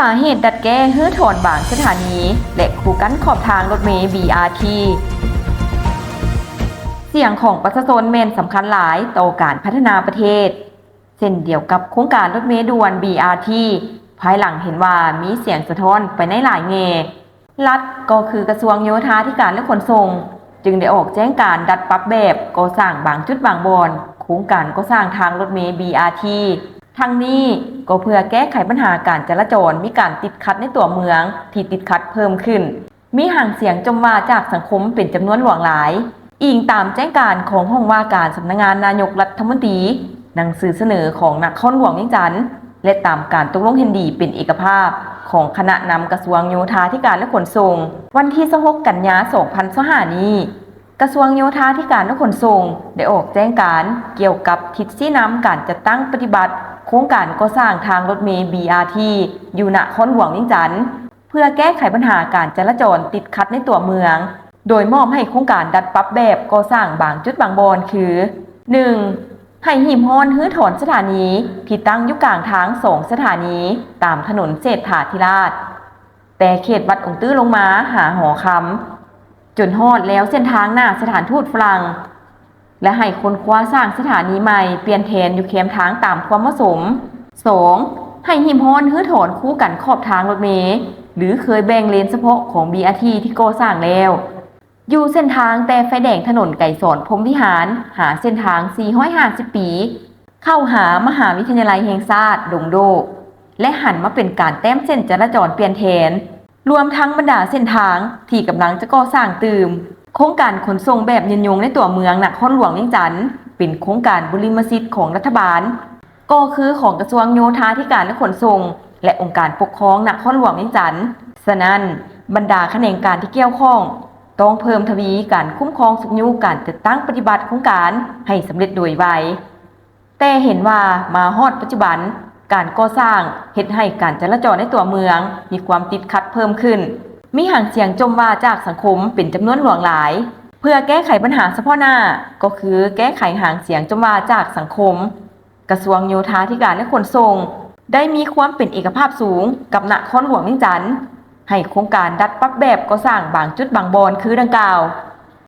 ສາເຫດດັດແກ້ ຮື້ຖອນບາງສະຖານີ ແລະ ຄູກັນຂອບທາງລົດເມ ບີອາທີ. ສຽງຂອງປະຊາຊົນແມ່ນສຳຄັນຫຼາຍຕໍ່ການພັດທະນາປະເທດ, ເຊັ່ນດຽວກັບໂຄງການລົດເມດ່ວນ ບີອາທີ ພາຍຫຼັງເຫັນວ່າມີສຽງສະທ້ອນໄປໃນຫຼາຍແງ່, ລັດ ກໍຄືກະຊວງໂຍທາທິການ ແລະ ຂົນສົ່ງ ຈຶ່ງໄດ້ອອກແຈ້ງການດັດປັບແບບກໍ່ສ້າງບາງຈຸດບາງບ່ອນ ໂຄງການກໍ່ສ້າງທາງລົດເມ ບີອາທີ. ທັງນີ້ກໍເພື່ອແກ້ໄຂບັນຫາການຈະລະຈອນມີການຕິດຂັດໃນຕົວເມືອງທີ່ຕິດຂັດເພີ່ມຂຶ້ນ, ມີຫາງສຽງຈົ່ມວ່າຈາກສັງຄົມເປັນຈຳນວນຫຼວງຫຼາຍ, ອີງຕາມແຈ້ງການຂອງຫ້ອງວ່າການສຳນັກງານນາຍົກລັດຖະມົນຕີ, ໜັງສືສະເໜີຂອງນະຄອນຫຼວງວຽງຈັນ ແລະ ຕາມການຕົກລົງເຫັນດີເປັນເອກະພາບຂອງຄະນະນຳກະຊວງໂຍທາທິການ ແລະ ຂົນສົ່ງ ວັນທີຊາວຫົກ ກັນຍາ ສອງພັນຊາວຫ້ານີ້, ກະຊວງໂຍທາທິການ ແລະ ຂົນສົ່ງ ໄດ້ອອກແຈ້ງການກ່ຽວກັບທິດຊີ້ນຳການຈັດຕັ້ງປະຕິບັດໂຄງການກໍ່ສ້າງທາງລົດເມ ບີອາທີ ຢູ່ນະຄອນຫຼວງວຽງຈັນ ເພື່ອແກ້ໄຂບັນຫາການຈະລາຈອນຕິດຂັດໃນຕົວເມືອງ, ໂດຍມອບໃຫ້ໂຄງການດັດປັບແບບກໍ່ສ້າງບາງຈຸດບາງບ່ອນຄື: ໜຶ່ງ ໃຫ້ຮີບຮ້ອນຮື້ຖອນສະຖານີທີ່ຕັ້ງຢູ່ກາງທາງສອງສະຖານີ ຕາມຖະໜົນເສດຖາທິລາດ ແຕ່ເຂດວັດອົງຕື້ລົງມາຫາຫໍຄຳ ຈົນຮອດແລວເສັ້ນທາງໜ້າສະຖານທູດຝຣັ່ງ ແລະ ໃຫ້ຄົ້ນຄວ້າສ້າງສະຖານີໃໝ່ປ່ຽນແທນຢູ່ແຄມທາງຕາມຄວາມເໝາະສົມ. ສອງ ໃຫ້ຮີບຮ້ອນຮື້ຖອນຄູກັນຂອບທາງລົດເມ ຫຼື ເຄີຍແບ່ງເລນສະເພາະຂອງ ບີອາທີ ທີ່ກໍ່ສ້າງແລ້ວ ຢູ່ເສັ້ນທາງແຕ່ໄຟແດງຖະໜົນໄກສອນ ພົມວິຫານ ຫາເສັ້ນທາງສີ່ຮ້ອຍຫ້າສິບປີ ເຂົ້າຫາມະຫາວິທະຍາໄລແຫ່ງຊາດດົງໂດກ ແລະ ຫັນມາເປັນການແຕ້ມເສັ້ນຈະລາຈອນປ່ຽນແທນ, ລວມທັງບັນດາເສັ້ນທາງທີ່ກຳລັງຈະກໍ່ສ້າງຕື່ມ. ໂຄງການຂົນສົ່ງແບບຍືນຍົງໃນຕົວເມືອງນະຄອນຫຼວງວຽງຈັນ ເປັນໂຄງການບຸລິມະສິດຂອງລັດຖະບານ, ກໍຄືຂອງກະຊວງໂຍທາທິການ ແລະ ຂົນສົ່ງ ແລະ ອົງການປົກຄອງນະຄອນຫຼວງວຽງຈັນ. ສະນັ້ນ, ບັນດາຂະແໜງການທີ່ກ່ຽວຂ້ອງ ຕ້ອງເພີ່ມທະວີການຄຸ້ມຄອງຊຸກຍູ້ການຈັດຕັ້ງປະຕິບັດໂຄງການໃຫ້ສຳເລັດໂດຍໄວ. ແຕ່ເຫັນວ່າມາຮອດປັດຈຸບັນ, ການກໍ່ສ້າງເຮັດໃຫ້ການຈະລາຈອນໃນຕົວເມືອງມີຄວາມຕິດຂັດເພີ່ມຂຶ້ນ, ມີຫາງສຽງຈົ່ມວ່າຈາກສັງຄົມເປັນຈຳນວນຫຼວງຫຼາຍ. ເພື່ອແກ້ໄຂບັນຫາສະເພາະໜ້າ, ກໍຄືແກ້ໄຂຫາງສຽງຈົ່ມວ່າຈາກສັງຄົມ, ກະຊວງໂຍທາທິການ ແລະ ຂົນສົ່ງ ໄດ້ມີຄວາມເປັນເອກະພາບສູງກັບນະຄອນຫຼວງວຽງຈັນ ໃຫ້ໂຄງການດັດປັບແບບກໍ່ສ້າງບາງຈຸດບາງບ່ອນຄືດັ່ງກ່າວ.